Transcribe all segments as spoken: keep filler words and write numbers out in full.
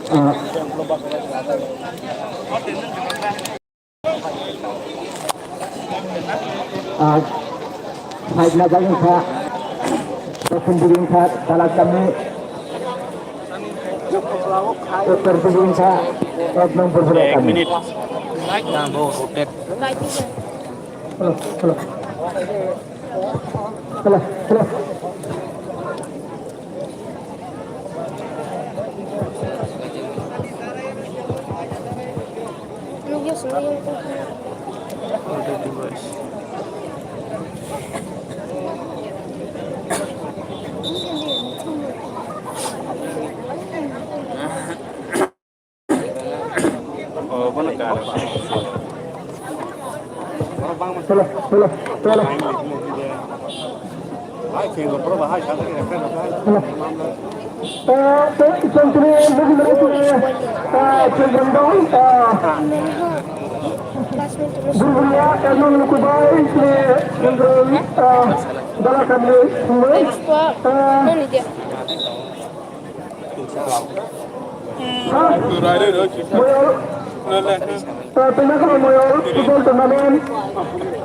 Ah. Ah, side na jagin kha, dokshin digin kha, Dalak kami, uttor digin kha, ek nombor Ek kami. Minute. Hello, hello. Hello, hello. Hello, hello, hello. Hello. Ah, tei, tei, tei, tini, ah, Children Dong, ah, Gurguria, Ermang Lukubai, tini, Children, ah, Dalakam ni, ah, Moyol, eh, Pinakol Moyol Football Tournament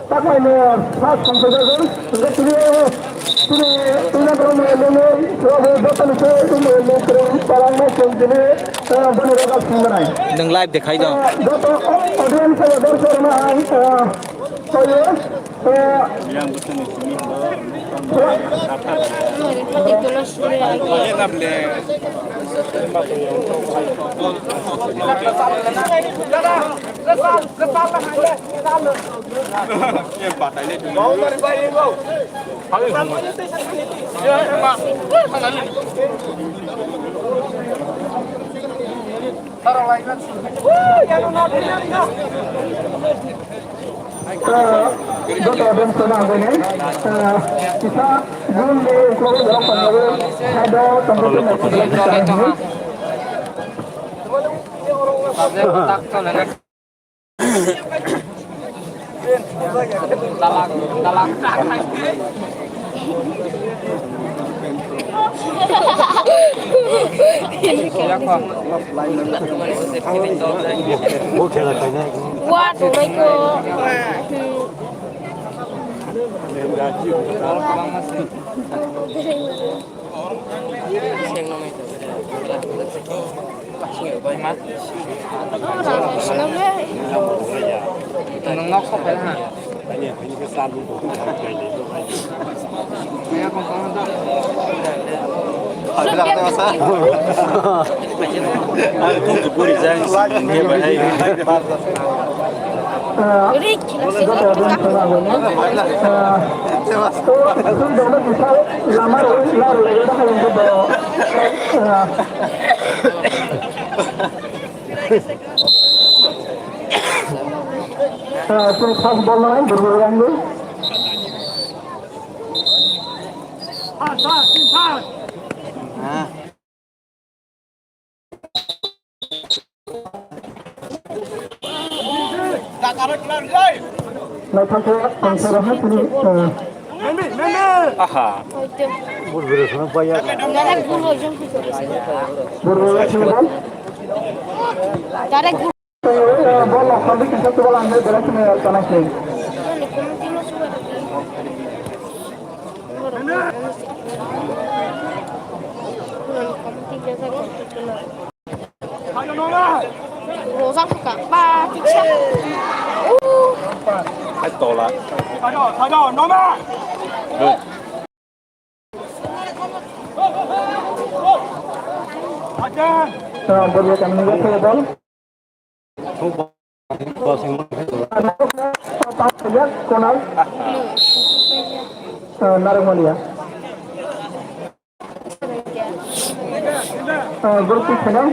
taklaino first songkhajago. Hingke tini, tini Pinakol Moyol ni, joto ni se, Moyol ni kwrwi palangma chwng tini, eh, boni rogo songmanai. Nwng live dekhai do. Eh, joto audience eba dorshok rok no ang, eh, koyo. Ah, joto dance no nangwi nai. Ah, kisa June ni ukulok borok tongo, side o tongo, tongo, tongo, tongo. Wa, tongnaikho. Naithok khe tongthai rok hai tini, eh. Aha. Direct gol. Direct gol. Bol rok khamdi kisa tubal ang belai kheno tanai se. Rojak buka, ba, tiksa. Uh. Hai tola. Good. Bol ya kami ni bol. Konal. Narang Malia. Gurpi Kheno.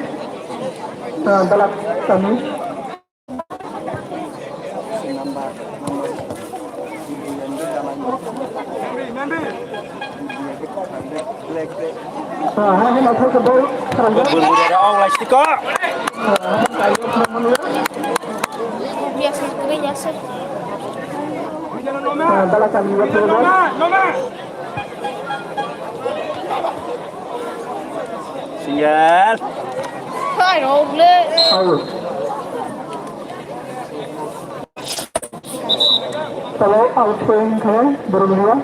Dalak kami. Single. Out. Talo out point khe borok liya.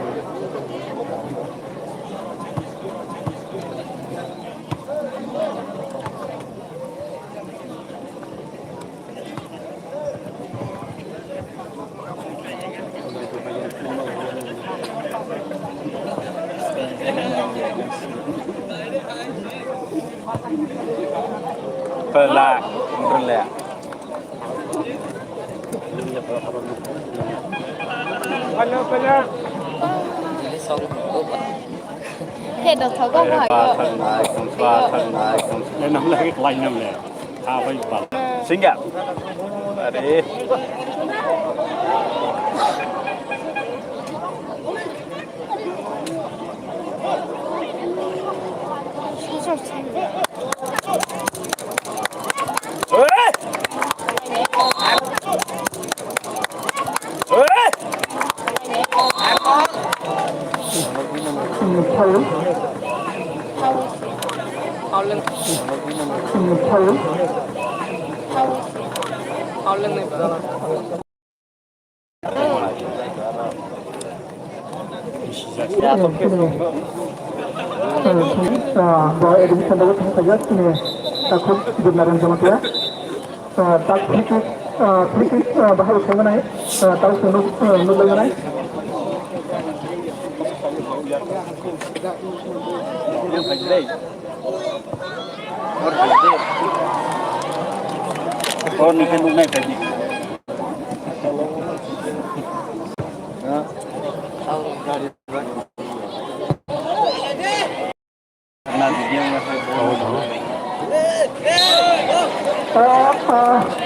Pela, pela. He do thogo. Ba thang nai, ba thang nai. Nang lagi lain nang le. Singa. Are. Bo admission dagwi thang khaijak chini takhuk Jumnaran Jamatia. Tak free kick, free kick bahai khaima nai, tak nuk nuk lai nai. Or ni khe nuknai phaidi.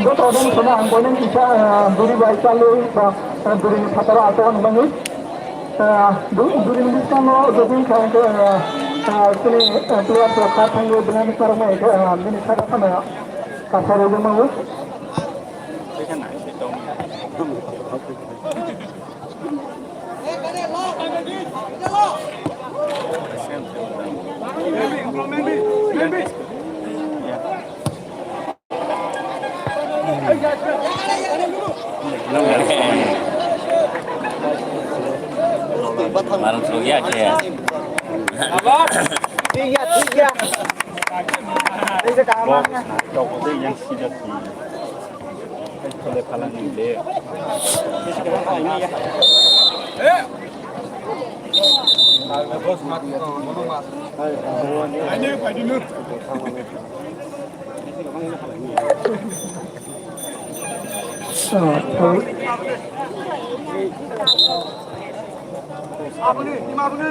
Joto odong sono ang boino kisa duri bai chalwi ba duri ni phataro ato ang bangwi. Duri ni bwskango joto wngkha hwnkhe chini player rok kha thangwi bini karoknai hwnkhe bini saka phano kasa rwgwi mano. Marang suruh ya, ya. Apa? Tiga, tiga. Ini sekarang. Box, nah, cokotnya yang sidat. Aboni, ima aboni.